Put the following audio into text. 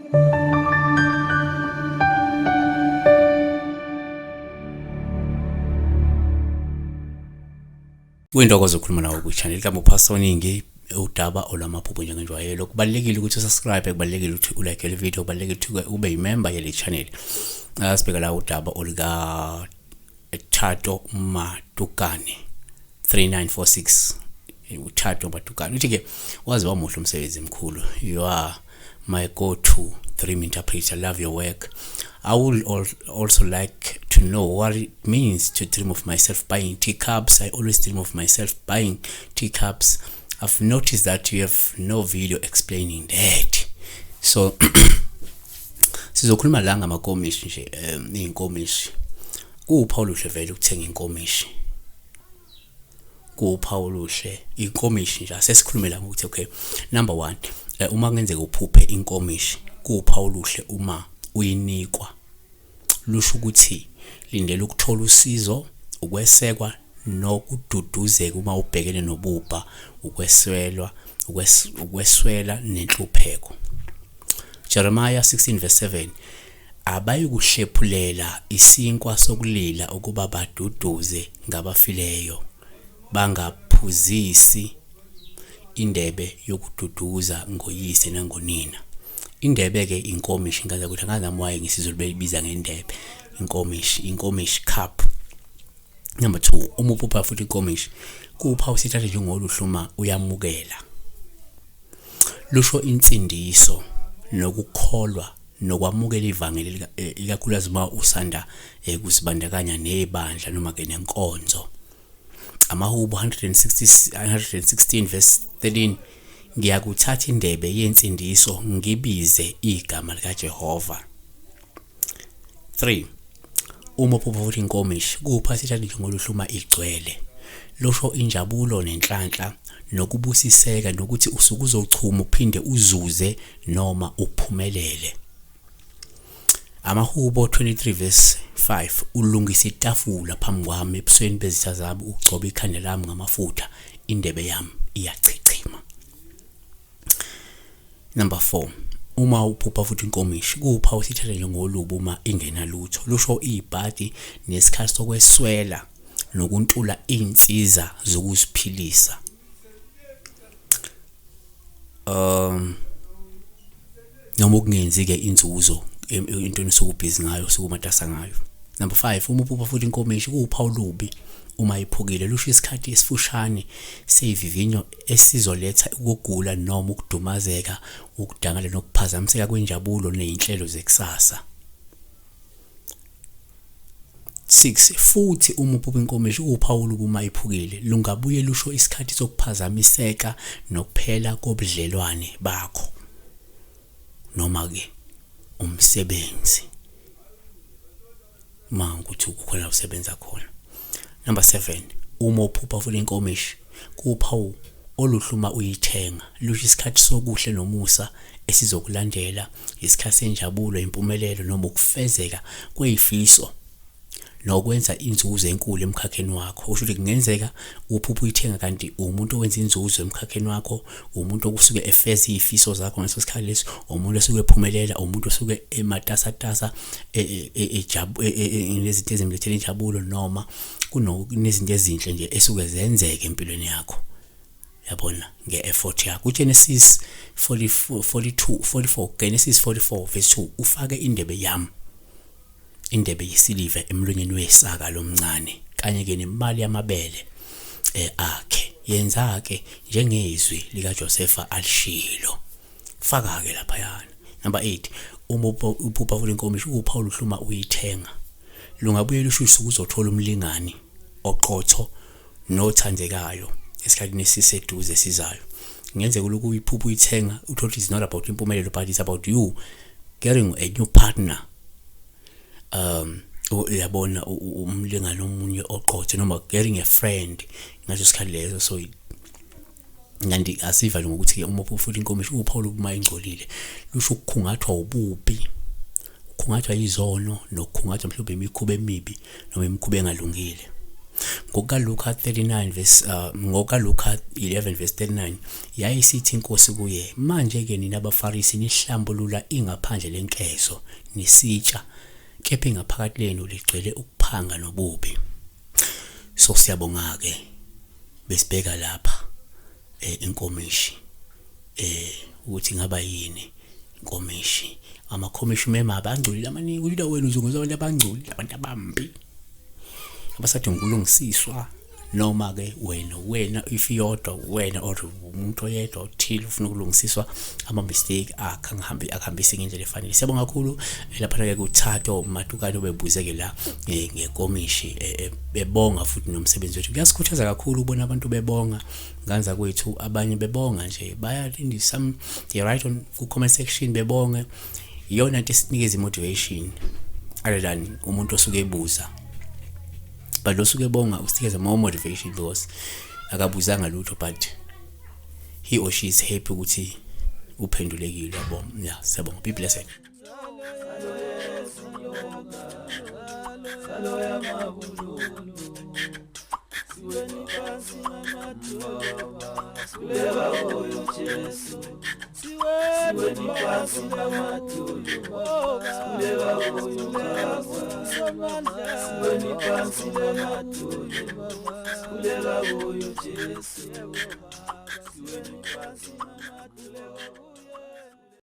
Kuyintokozo ukukhuluma nawe kwi-channel kaMuphaso Oningi, udaba olwamaphupho njengenjwayelo. Kubalulekile ukuthi usubscribe, kubalulekile ukuthi ulike le video, kubalulekile ukuthi ube yimember yale channel. Sibheka la udaba oluka Thato Matukane 3946, uThato Matukane uthi ke waze wamuhle umsebenzi mkhulu. You are my go-to dream interpreter. Love your work. I would also like to know what it means to dream of myself buying teacups. I always dream of myself buying teacups. I've noticed that you have no video explaining that. So sizokhuluma la ngamakomishi nje, iy'nkomishi. Kuwuphawu oluhle vele ukuthenga inkomishi. Kuwuphawu oluhle inkomishi nje. Asesikhulume la ngokuthi, okay, number 1, uma kungenzeka uphuphe inkomishi, kuwuphawu oluhle uma uyinikwa. Lusho ukuthi lindela ukuthola usizo, ukwesekwa nokududuzeka uma ubhekene nobubha, ukweswelwa, ukweswela nenhlupheko. Jeremiah 16 verse 7, abayikuhlephulela isinkwa sokulila ukuba baduduze ngabafileyo, bangaphuzisi indebe yokududuza ngoyise nangonina. Indebe ke inkomishi, ngaza ukuthi angazi nami why ngesiZulu beyibiza ngendebe inkomishi, inkomishi, cup. Number 2, uma uphupha futhi inkomishi, kupha usithathe njengoluhle uma uyamukela. Lusho insindiso nokukholwa nokwamukela ivangeli, ikakhulukazi uma usanda kuzibandakanya nebandla noma ke nenkonzo. Amahubo 160 116 verse 13, ngiyakuthatha indebe yensindiso ngibize igama likaJehova. 3, uma uphupha futhi inkomishi, kupha sithathe njengoluhle uma igcwele. Lusho injabulo nenhlanhla nokubusiseka nokuthi usuke uzochuma uphinde uzuze noma uphumelele. Amahubo 23 verse 5, ulungisa itafula phambi kwami ebusweni bezitha zami, ugcoba ikhanda lami ngamafutha, indebe yami iyachichima. Number 4, uma uphupha futhi inkomishi, kupha usithathe njengolubi uma ingenalutho. Lusho ibhadi nesikhathi sokweswela nokuntula insiza zokuziphilisa. Noma ukungenzi ke inzuzo into enisuke ubhizi ngayo, usuke umatasa ngayo. Number 5, uma uphupha futhi inkomishi, kuwuphawu olubi uma iphukile. Lusho isikhathi esifushane seyivivinyo esizoletha ukugula noma ukudumazeka, ukudangala nokuphazamiseka kwenjabulo nezinhlelo zekusasa. 6, futhi uma uphupha inkomishi, kuwuphawu olubi uma iphukile. Lungabuye lusho isikhathi sokuphazamiseka nokuphela kobudlelwane bakho noma ke umsebenzi, uma ukuthi kukhona la usebenza khona. Number 7, uma uphupha futhi inkomishi, kuwuphawu oluhle uma uyithenga. Lusho isikhathi sokuhle nomusa esizokulandela, isikhathi senjabulo, impumelelo noma ukufezeka kwezifiso nokwenza inzuzo enkulu emkhakheni wakho. Usho ukuthi kungenzeka uphuphe uyithenga kanti umuntu owenza inzuzo emkhakheni wakho, umuntu okusuke efeza izifiso zakho ngaleso sikhathi leso, umuntu osuke ephumelela, umuntu osuke ematasatasa nezinto ezimlethela injabulo, noma kunezinto ezinhle nje esuke zenzeke empilweni yakho, yabona, nge-effort yakho. UGenesis 44 42 44, Genesis 44 verse 2, ufake indebe yami, indebe yesiliva emlonyeni wesaka lomncane kanye ke nemali yamabele akhe. Yenza ke njengezwi likaJosefa alishilo. Faka ke laphayana. Number 8, uma uphupha futhi inkomishi, uphawu oluhle uma uyithenga. Lungabuye lusho usuke uzothola umlingani oqotho nothandekayo esikhathini esiseduze esizayo. Kungenzeka ulokhu uyiphupha uyithenga, uthole ukuthi it's not about impumelelo but it's about you getting a new partner. Uyabona, umlingani omunye oqotho noma getting a friend ngaso sikhathi leso. So kanti asivale ngokuthi ke uma uphupha futhi inkomishi, uphawu uma ingcolile. Lusho ukukhungathwa ububi, ukukhungathwa izono nokukhungathwa mhlawumbe imikhuba emibi noma imikhuba engalungile. NgokukaLuka 39 verse ngokukaLuka 11 verse 39 yayisithi inkosi kuye, manje-ke nina abaFarisi nihlambulula ingaphandle lenkezo nesitsha, kepha ingaphakathi lenu ligcwele ukuphanga nobubi. So siyabonga-ke, besibheka lapha inkomishi ukuthi ingaba yini inkomishi. Amakhomishi memabi angcolile amaningi, uyila wena uzungeza abantu abangcolile, abantu abambi abasadinga ukulungisiswa. Noma ke wena if iyodwa wena or umuntu oyedwa othile ufuna ukulungisiswa ama mistake akhe angahambi akuhambise ngendlela efanele. Siyabonga kakhulu lapha ke kuThato Matukane obebuze ke la ngekomishi, bebonga futhi nomsebenzi wethu. Kuyasikhuthaza kakhulu ukubona abantu bebonga nganza kwethu, abanye bebonga nje bayalindi, some they write on ku comment section bebonge. Iyona into esinikeza motivation other than umuntu osuke ebuza, but lo suke ebonga usinikeza more motivation because akabuzanga lutho, but he or she is happy ukuthi uphendulekile, yabo. Yeah, siyabonga, be blessed. Salo yamabululu siweni phansi ngamadolo sikuleka kuyo Jesu, siweni phansi ngamadolo sikuleka kuyo Baba, siweni phansi ngamadolo sikuleka kuyo Jesu, siweni phansi ngamadolo.